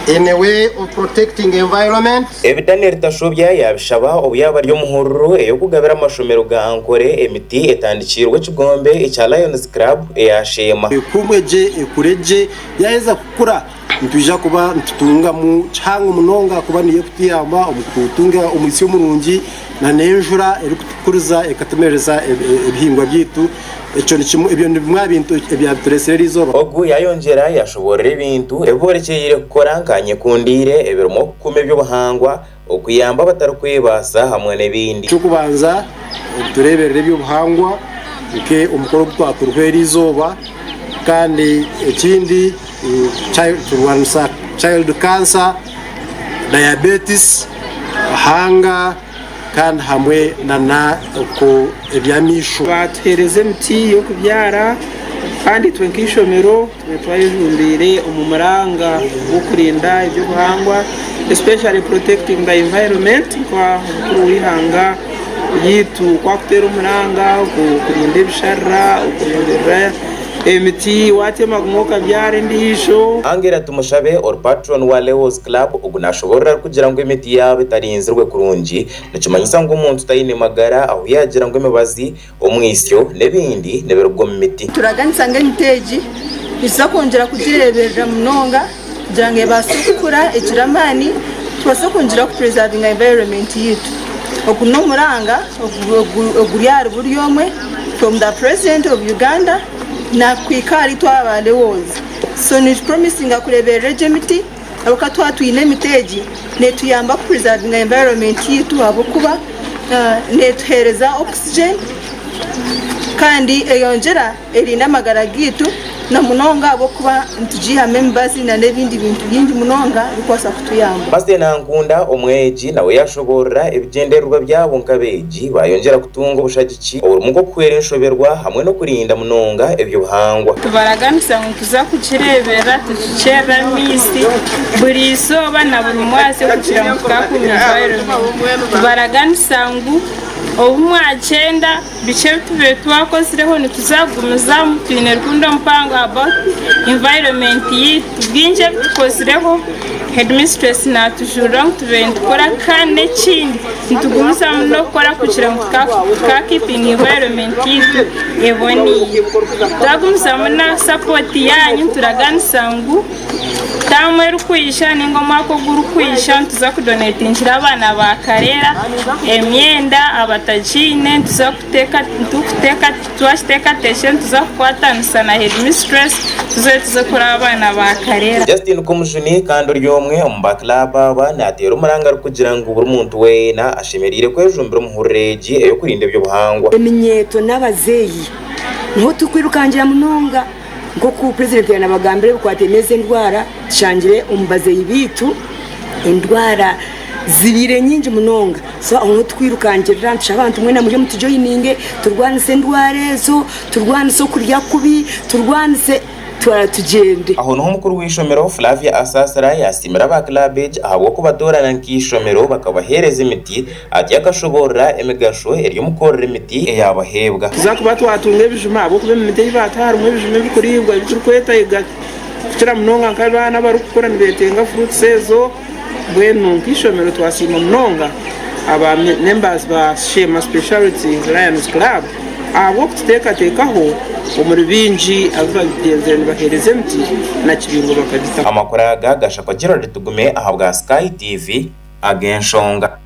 In a way of protecting environment. Ebi Daniel Tashobya yaabishaba obu yaaba ari omu hururu ey'okugabira amashomero ga Ankole emiti etandikiirwe ekigombe ekya Lions Club eya Sheema. Ekuumwe gye, ekure gye, yaaheza kukura nitwija kuba nitutungamu kihango munonga ahakuba niyo erikutuyamba omu kutunga omwitsyo murungi n'enjura erikutukuriza ekatumereza ebihingwa byaitu. Ekyo ni kimwe, ebyo ni bimwe aha bintu ebyabitureetsire eri izooba. Ogu yaayongyera yaashoboorora ebintu ebi boorekyereire kukora nka nyekundiire ebirimu okukuuma eby'obuhangwa, okuyamba abatarikwebaasa hamwe n'ebindi. Eky'okubanza, nitureeberera eby'obuhangwa nk'omukoro ogu twaturiho eri izooba kandi ekindi turwanisa child cancer, diabetes, hunger. kandi hamwe nana eby'amaisho. Baatuheereza emiti y'okubyara kandi itwe nk'eishomero tube twayejumbiire omu muranga gw'okurinda eby'obuhangwa especially protecting the environment nka omukuru w'eihanga ryaitu ku arikuteera omuranga kurinda ebisharara, okureeberera Emiti waatema gumwe okabyara endiijo. Angela Tumushabe ori patron wa Leos Club ogu nashoborora arikugira ngu emiti yaaba etarinzirwe kurungi nikimanyisa ngu omuntu taine magara ahu yaagira ngu emibazi, omwisyo n'ebindi nibiruga omu miti. Turaganisa ngu emiti egi nituza kwongyera kugireeberera munonga kugira ngu ebaase kukura egire amaani tubaase kwongyera ku preservinga environment yaitu. Ogu n'omuranga oguri ahari buri omwe from the president of Uganda nakuhika ahari itwe aba Leos. So nitu promisinga kureeberera egi emiti ahabw'okuba twaba twine emiti egi netuyamba ku preservinga environment yaitu ahabw'okuba netuheereza oxygen kandi eyongyera Erinde amagara gaitu na munonga ahabw'okuba nitugiihamu emibazi n'ebindi bintu bingi munonga ebirikubaasa kutuyamba. Pastor Nankunda omwegi nawe yashoboorora ebigyendererwa byabo nk'abeegi bayongyera kutunga obushagiki oburimu nk'okuhwera enshoberwa hamwe n'okurinda munonga eby'obuhangwa. Tubaraganisa ngu nituza kukireeberera tukikyerere amaizi buri izooba na buri mwazyo kugira ngu tukakuuma environment. Tubaraganisa ngu obu mwagyenda Biki ebi tubaire twakozireho nituza kugumizamu twine rukundo mpango about environment yaitu. Bingi ebi tukozireho, headmistress natujurira ngu tubaire nitukora kandi n'ekindi nitugumizamu n'okukora kugira ngu tuka keepinga environment yaitu eboniire. Twagumizamu na support yanyu nituraganisa ngu Taamu erikwija ninga omwaka ogurikwija nituza kudonetingira abaana ba Karera emyenda abatagiine nituza twakiteekateekire nituza kukwatanisa na headmistress tuze tuze kuraba abaana ba Karera. Justin Kumujuni kandi ori omwe omu ba club aba nateera omuranga arikugira ngu buri muntu weena ashemereire kwejumbira omu huriro egi ey'okurinda eby'obuhangwa. Eminyeeto n'abazeeyi niho turikwirukangira munonga. Nk'oku Purezidenti yaanabagambira ebikwataine n'ezi endwara, tushangire omu bazeeyi baitu endwara zibaire nyingi munonga. So aho niho turikwirukangirira nitushaba abantu mwena mwije mutujoyininge turwanise endwara ezo, turwanise okurya kubi, turwanise twara tugyende. Aho niho omukuru w'eishomero Flavia Asasira yasiimira aba club egi ahabw'okubatoorana nk'eishomero bakabaheereza emiti Atyo akashoboorora emigasho eri omu kworora emiti eyaabaheebwa. Tuza kuba twatunga ebijuma ahabw'okuba omu miti ei baatuha harimu ebijuma ebirikuriibwa ebi turikwetaaga kukira munonga nk'abaana abarikukura nibeetenga fruits ezo. Mbwenu nk'eishomero twasiima munonga aba members ba Sheema Speciality Lions Club ahabw'okututeekateekaho omuri bingi abu bagyenzire nibaheereza emiti na kibingo bakagitaho. Amakuru aga gashakwa Gerald Tugume ahabwa Sky TV ag'enshonga.